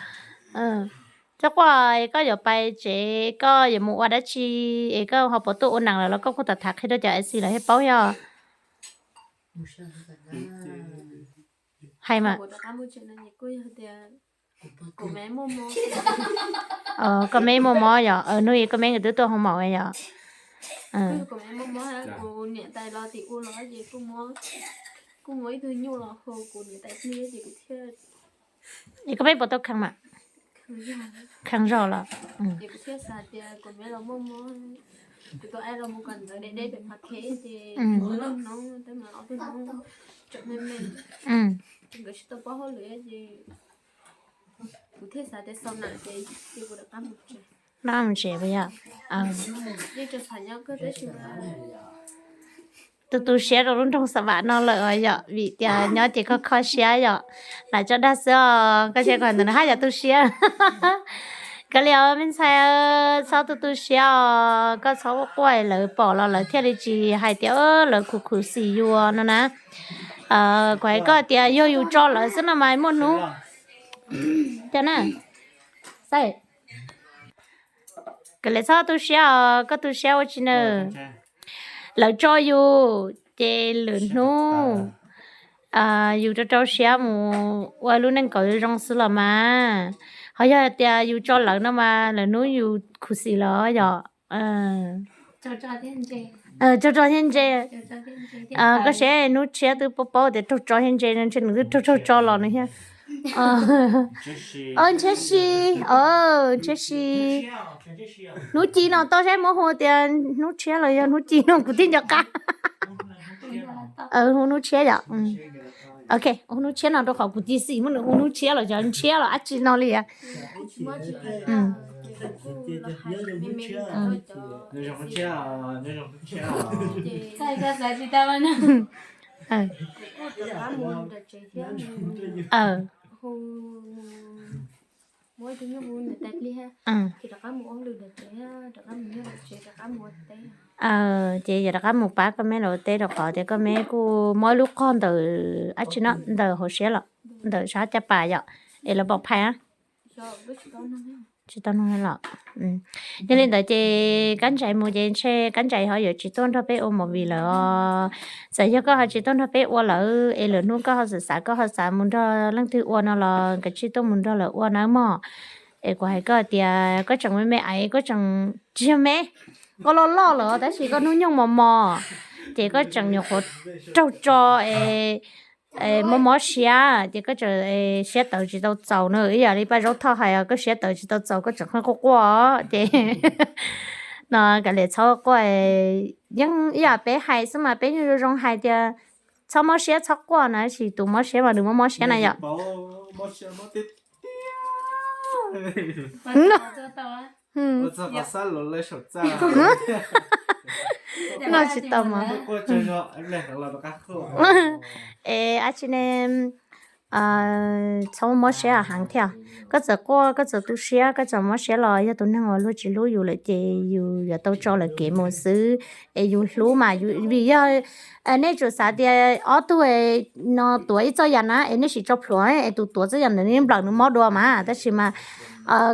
Txhob quaj, koj yuav pais tsev, koj yuav mus ua dab tsi, es koj ho puas tuaj ua neeg lawm los koj kuj tham tham qhia rau cov F C lawv thiaj paub thiab. Hais mas. Koj me muaj mob yom, hnub ib koj me nkawd twb tuaj hoo maum yom. Es koj me puas tau kheev mas? Kheev zog los. Nkawd tsis tau paub hauj lwm ces kuv thiaj xav tias xaus nam ces cia kuv rov qab mus tsev. Rov qab mus tsev puas yog? Yeej tseem tham nyob kawg tab sis mas tu tu siab rau lub nroog Xa Vam no lawm os yom, vim tias nyob ces kho kho siab yom. Lam tso dag xwb os, koj thiaj kom ntawm nws haj yam tu siab. Kav liam me ntxhais, txhob tu tu siab os, koj txhob quaj quaj lawv pom los lawv thiaj li tsis hais tias lawv khuv khuv xim yus no na. Kuv hais koj tias yog yus tso lawv xwb no mas muaj hnub. Cov na, kav liam txhob tu siab os, koj tu siab ua tsi na. Lawv tso yus ces lwm hnub yus rau rau siab mus ua lub neej kom zoo xwb los mas. Ho yog tias yus tso lawm no mas lwm hnub yus khuv xim lawm yom. Tso tso thiab ntse. Koj saib hnub tshiab twb paub paub tias raug tso thiab ntse no, ntshe nws twb raug raug tso los no thiab. Ntshe si, ntshe si. Hnub ci no tau saib muab hu tias hnub tshiab los yog hnub ci no kuv thiaj nco qab. Hu hnub tshiab yom. Ok, hu hnub tshiab no rau qhov kuv cia xim muab nws hu hnub tshiab los yog ntshiab los dab tsi no li. Ces yog rov qab mus pab koj me lawv teb rau qhov tias koj me kuj mob ib lub qog ntawm dab tsi no ntawm hauv siab los ntawm sab caj pas yom, es lawv pom phais. Tsis tau nug los. Yog li ntawd ces Kab Ntsais mus ces ntshe Kab Ntsais ho yuav tsis tuaj nrog peb ua movie lawm os. Txawm yog koj ho tsis tuaj nrog peb ua lawm es lwm hnub koj ho xav xav koj ho xav mus nrog leej twg ua no los kav tsij tuaj mus nrog lawv ua nawb mog. Es kuv hais koj tias koj tseem me me aiv, koj tseem tsis yog me, koj loj loj lawm tab sis koj hnub nyoog mos mos, ces koj tseem nyuam qhuav raug tso es mob mob siab ces koj tseem siab tawv tsis tau txaus na. Ib yam li Paj Zaub Thoj hais os, koj siab tawv tsis tau txaus koj tseem quaj quaj ces no kav liam txhob quaj. Yeej ib yam peb hais xwb mas peb yeej zoo zoo hais tias txhob mob siab txhob quaj na, tab sis tus mob siab mas nws mob mob siab na yom. No tsis tau mas. Es dab tsi ne, txhob mob siab heev thiab. Koj txawm quaj, koj txawm tu siab, koj txawm mob siab los yog tus neeg uas luag tsis hlub yus lawm ces yus yuav tau tso lawv kev mus xwb. Es yus hlub mas, vim yog nej tsum xav tias ob tug no tuav ib txoj yam na es nej sim tso plhuav es tus tuav txoj yam ntawd nws nplawm nws mob dua mas, tab sis mas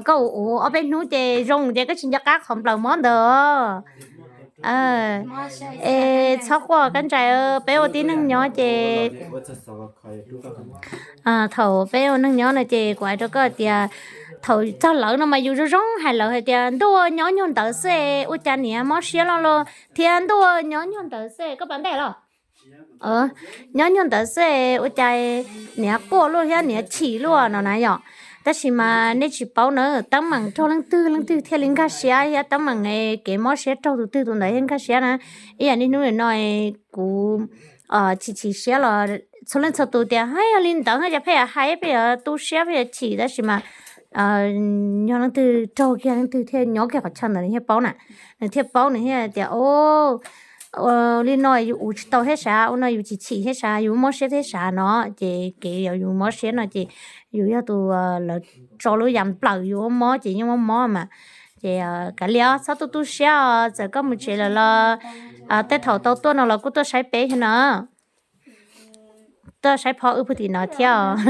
koj ua ua ob peb hnub ces zoo ces koj tsis nco qab qhov nplawm mob ntawd. Es txhob quaj Kab Ntsais, peb ua tib neeg nyob ces thaum peb ua neeg nyob no ces kuv hais rau koj tias thaum txog lawv no mas yus zoo zoo hais lawv hais tias ntuj, nyob nyuag ntawd xwb ua cas niam mob siab loj loj thiab, ntuj, nyob nyuag ntawd xwb, koj pab ntej los, nyob nyuag ntawd xwb ua cas niam quaj luaj thiab niam chim luaj no na yom. Tab sis mas nej tsis paub na, teeb meem raug leej twg leej twg thiaj li nkag siab thiab teeb meem kev mob siab raug tus twg tus ntawd thiaj nkag siab na. Ib yam li hnub no kuv chim chim siab los txhua leej txhua tus tias hais yog li ntawd hais cas pheej yuav hais pheej yuav tu siab pheej yuav chim, tab sis mas yog leej twg raug kiag leej twg thiaj nyob kiag qhov chaw ntawd nws thiaj paub na. Nws thiaj paub nws thiaj tias ua li no yus ua tsis tau thiab sav, ua no yus chim chim thiab sav, yus mob siab thiab sav no. Ces kev yog yus mob siab no ces yus yog tus lawv tso lub yam nplawm yus ua mob ces yeej mob mob mas. Ces kav liam txhob tu tu siab os, txawm koj mus tsev lawm los tej thaum tau tuaj no los kuj tuaj saib peb thiab no. Tuaj saib phov wb puag tim no thiab os.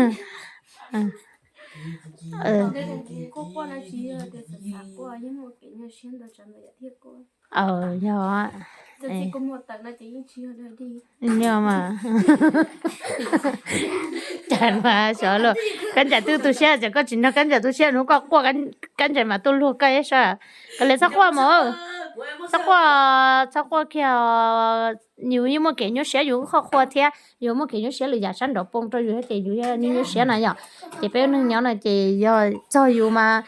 Yog mas, cas mas xyov los Kab Ntsais twb tu siab, txawm koj tsis nrog Kab Ntsais tu siab hnub koj quaj Kab Ntsais mas tuaj luag koj ib sab. Kav liam txhob quaj mas, txhob quaj, txhob quaj kiag. Yus yeej muaj kev nyuaj siab yus lub qhov qhua thiab, yus muaj kev nyuaj siab lwm yam sab nraud poob rau yus thiab ces yus yeej nyuaj siab na yom. Ces peb ua neeg nyob no ces yog txog yus mas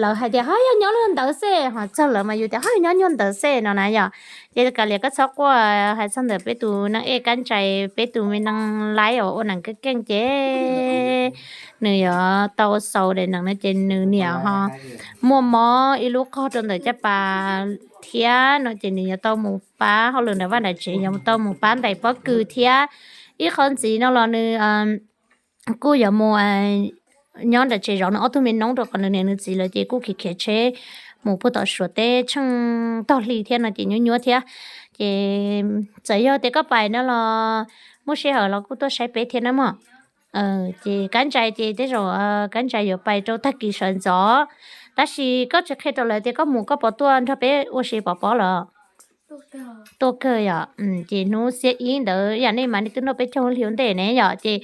lawv hais tias ho yog nyob nyuag ntawd xwb, ho txog lawv mas yus tias ho yog nyob nyuag ntawd xwb no na yom. Ces kav liam koj txhob quaj, hais txog ntawm peb tus neeg ej Kab Ntsais, peb tus me neeg laib uas ua neeg keej keej ces nws yuav tau xaus daim neeg no ces nws niam ho muaj mob ib lub qog rau ntawm caj pas thiab no ces nws yuav tau mus pab hauj lwm nram vaj nram tsev, yuav tau mus pab ntais pob kws thiab. Ib qho ntxiv no los nws kuj yuav mus nyob nram tsev zov nws ob tug me noob rau qhov nws niam nws txiv lawv ces kuj khiav khiav tsheb mus puag tom Suav teb tsheej tog hli thiab no ces nyuaj nyuaj thiab. Ces txawm yog tias koj pais no los muaj sij hawm los kuj tuaj saib peb thiab na mog. Ces Kab Ntsais ces tej zaum Kab Ntsais yuav pais rau tag kis sawv ntxov, tab sis koj tsis qhia rau lawv tias koj mus koj puas tuaj nrog peb ua si pov pob lawm. Tuaj kawg yom. Ces hnub xiab ib ntawd yam nej mas nej twb noj peb caug hli ua ntej ne yom, ces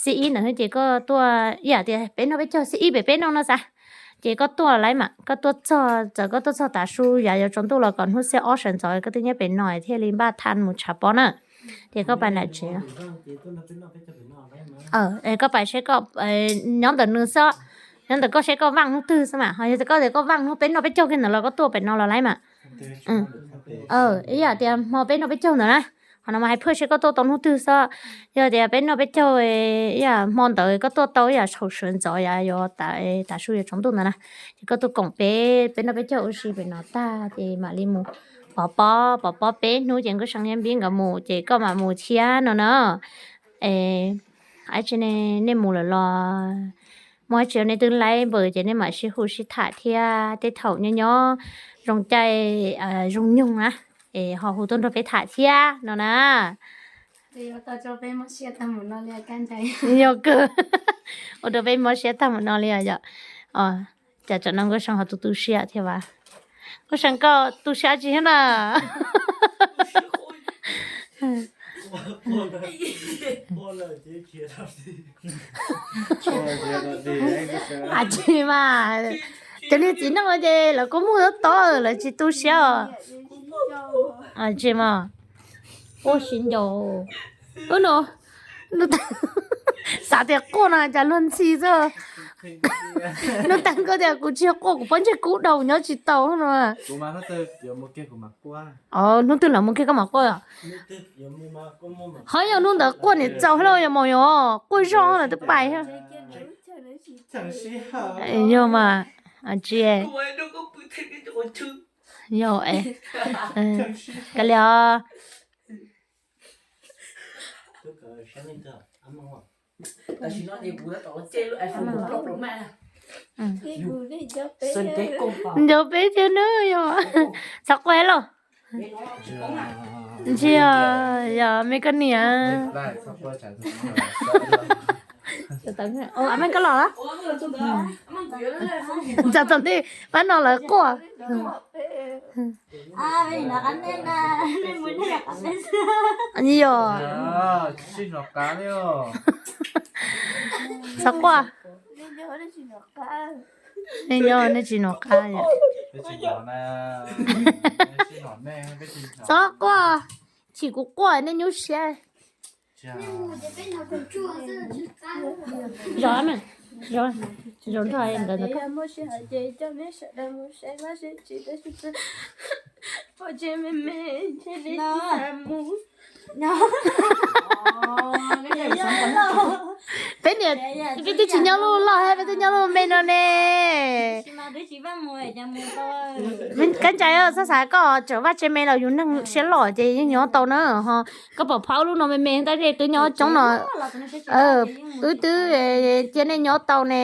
xiab ib ntawd ces koj tuaj, yam tias peb noj peb caug xiab ib pem peb noj no xav, ces koj tuaj lawm mas koj tuaj txog, txawm koj tuaj txog tav su yav yuav tsaus ntuj los kom hnub xiab ob sawv ntxov koj twb nyob pem no thiaj li npaj tha mus tshav pob na. Ces koj pais nram tsev. Koj pais seb koj, nyob ntawm nws xwb, nyob ntawm koj seb koj vaaj hnub twg xwb mas, ho yog tias koj tias koj vaaj hnub peb noj peb caug kiag ntawd los koj tuaj pem no los lawm mas. Ib yam tias hmo peb noj peb caug ntawd na, qhov no mas hais phuaj seb koj tuaj tau hnub twg xwb. Yog tias peb noj peb caug, ib yam hmo ntawd koj tuaj tau ib yam thaum sawv ntxov yav yuav tav su yuav tsaus ntuj ntawd na, ces koj tuaj koom peb, peb noj peb caug ua si pem no tag ces mam li mus pov pob, pov pob peb hnub ces Nkauj See thiab Npib nkawd mus ces koj mam mus thiab no na. Es, ab tsi, nej mus lawm los muaj dab tsi nej twb laib npaws ces nej mam sib hu sib tham thiab, tej thaum nyob nyob zoo caij zoo nyoog na, es ho hu tuaj nrog peb tham thiab no na. Yog kawg, ua rau peb mob siab tag mus no li os yom. Cas tsam no Nkauj See ho tu tu siab thiab vas? Nkauj See koj tu siab tsi thiab na? Ab tsi mas, cov niag txiv neej ces lawv kuj muaj tob tob lawv tsis tu siab os. Ab tsi mas, quaj sib ncaus. Ub no, xav tias quaj no cas luag ntxhi xwb. Nuj Teeg koj tias kuv tsis quaj kuv pob ntseg kub daus nyob tsis tau no. Hnub twg lawv mus kiag koj mam quaj os. Ho yog hnub ntawd quaj niam txaus hlo yog mas yog quaj zoj lawv twb pais. Yog mas, tsis, yog, kav liam os. Ncaws peb thiab na yog. Txhob quaj lauj. Ntsia, yog me koj niam. Ab Meej koj los lawm. Txog tom ntej pab no lawv quaj. Yog, txhob quaj. Nej nyob nej tsis hnov qab yom. Txhob quaj, chim kuv quaj nej nyuaj siab. Zov, zov nrog nkawd ntawd. Peb niam, peb twb tsis nyob lub loj thiab, peb twb nyob lub me no ne. Kab ntsa, txhob xav koj tseem vaj tsev me los yus neeg siab loj ces yeej nyob tau na ho. Koj pom phauj lub no me me tab sis twb nyob coob no. Wb twb cia nej nyob tau ne,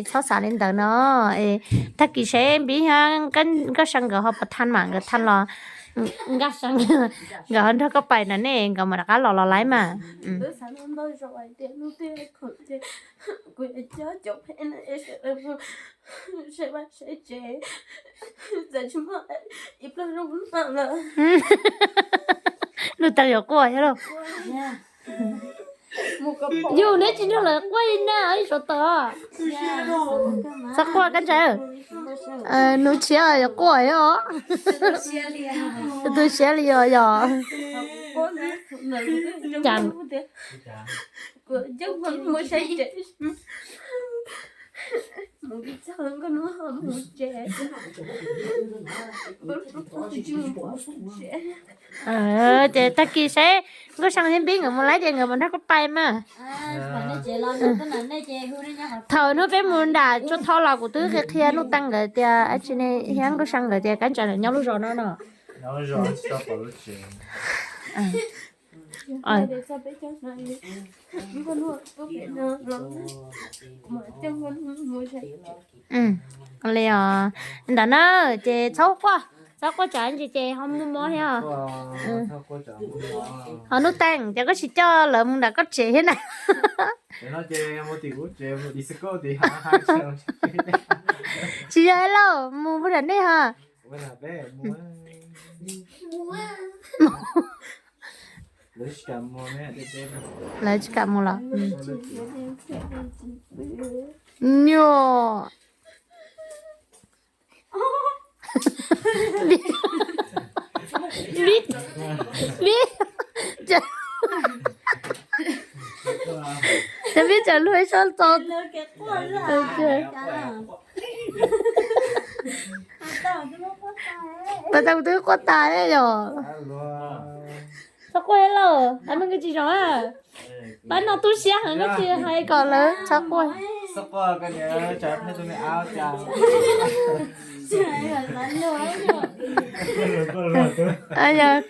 txhob xav li ntawd no. Tag kis seb Npib thiab Nkauj See nkawd ho puas tha mas, nkawd tha los Nkauj See nkawd ho nrog koj pais na, nej nkawd mam rov qab los los lawm mas. Nuj Teeg yuav quaj thiab lauj. Yus neb tsis nrog lawv quaj li na ib saum tod. Txhob quaj Kab ntsa. Nus tshiab yuav quaj os. Tu siab li os yog. Ces tag kis saib Nkauj See thiab Npib nkawd mus lawm ces nkawd mam nrog koj pais mas. Thaum hnub peb mus nram Tsua Thau los kuv twb qhia qhia Nuj Teeg nkawd tias, tsis ne, thiab Nkauj See nkawd tias Kab ntsa nkawd nyob lub zos no no. Li os, ntawd na, ces txhob quaj, txhob quaj tsam ntsis ces ho muaj mob thiab. Ho Nuj Teeg, ces koj tsis coj lawv mus nram koj tsev thiab na. Tsis yog lauj, mus puag nram nej ho. Lawv tsis kam mus los? Nyuam. Vib, vib, vib tsam luag ib sab tso. Pas tau kuv twb quaj tas yom. Txhob quaj lauj, a, me nkaus tsis zoo a. Pab no tu siab heev, koj tsis hais kom lawv txhob quaj.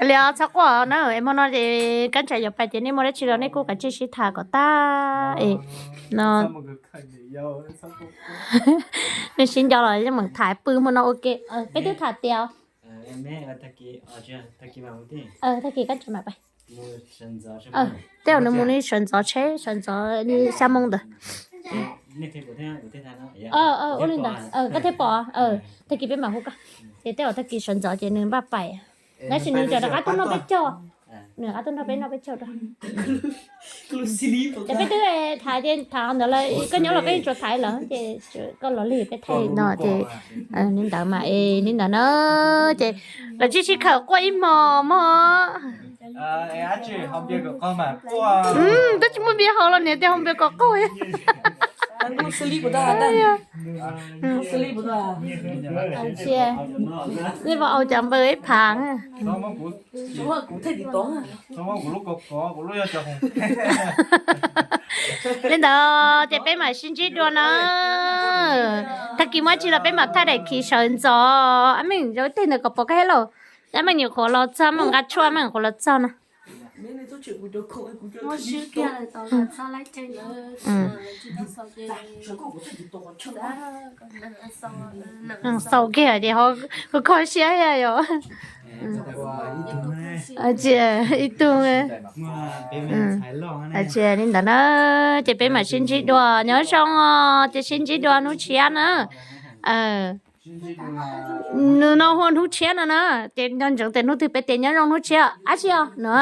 Li txhob quaj na, es hmo no ces kab ntsa yuav pais ces nej muaj dab tsi los nej kuj kav tsij sib tham kom tag es no. Nej sib nco los yeej meem tham pw hmo no ua ke. Peb twb tham tias tag kis kab ntsa mam pais. Tej zaum nws mus li sawv ntxov tsheb, sawv ntxov li xya moo ntawd. Ua li ntawd, koj thiaj pom, tag kis peb mam hu koj. Ces tej zaum tag kis sawv ntxov ces nws npaj pais. Tab sis nws rov qab tuaj noj peb caug, nws rov qab tuaj nrog peb noj peb caug rau. Ces peb twb tham tias tham ntawd lawm, koj nyob los peb tsuas tham lawm ces koj los lig peb thaij no ces li ntawd mas es li ntawd na. Ces lawv tsis sib khawm quaj ib hmos mog. Twb tsis muaj npias haus los niam tias haus npias kom qaug. Nej vau au cov npaws ib phav. Li ntawd ces peb mam sib ntsib dua na. Tag kis muaj tsi los peb mam thaij daim khiv sawv ntxov. Ab meej, zaum tej ntawd kom pom koj thiab lauj. Ab meej nyuam qhuav los txog, meej nqa tshuaj, meej nyuam qhuav los txog na. Xaus kiag ces ho kho siab yom. Ib tug, li ntawd na, ces peb mam sib ntsib dua, nyob zoo os, ces sib ntsib dua hnub tshiab na. Nws no hu hnub tshiab no na, ces nco ntsoov tias hnub twg peb tias nyob zoo hnub tshiab dab tsi os no.